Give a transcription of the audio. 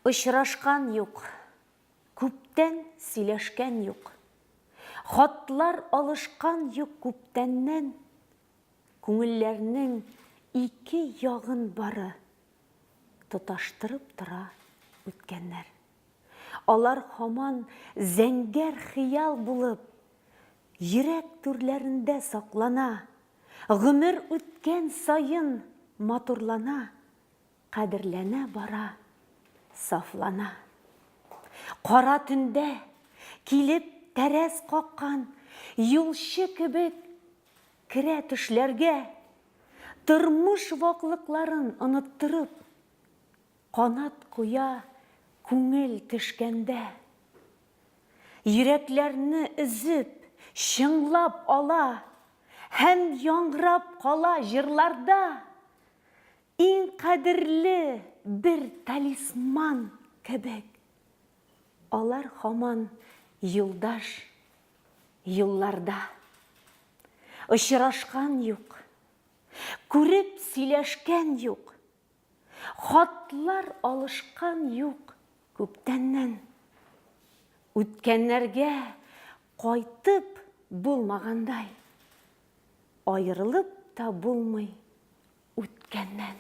Очрашкан юк, күптән сөйләшкән юк. Хатлар алышкан юк күптәннән. Күңелләрнең ике ягын бары тоташтырып тора үткәннәр. Алар һаман зәңгәр хыял булып йөрәк түрләрендә саклана, гомер үткән саен матурлана, кадерләнә бара, сафлана. Кара төндә килеп тәрәз каккан юлчы кебек керә төшләргә, тормыш ваклыкларын оныттырып, канат куя күңел төшкәндә. Йөрәкләрне өзеп, чыңлап ала һәм яңгырап кала җырларда Иң кадерле бер талисман кебек. Алар һаман юлдаш юлларда. Очрашкан юк, күреп сөйләшкән юк, хатлар алышкан юк күптәннән. Үткәннәргә кайтып булмагандай, аерылып та булмый үткәннән.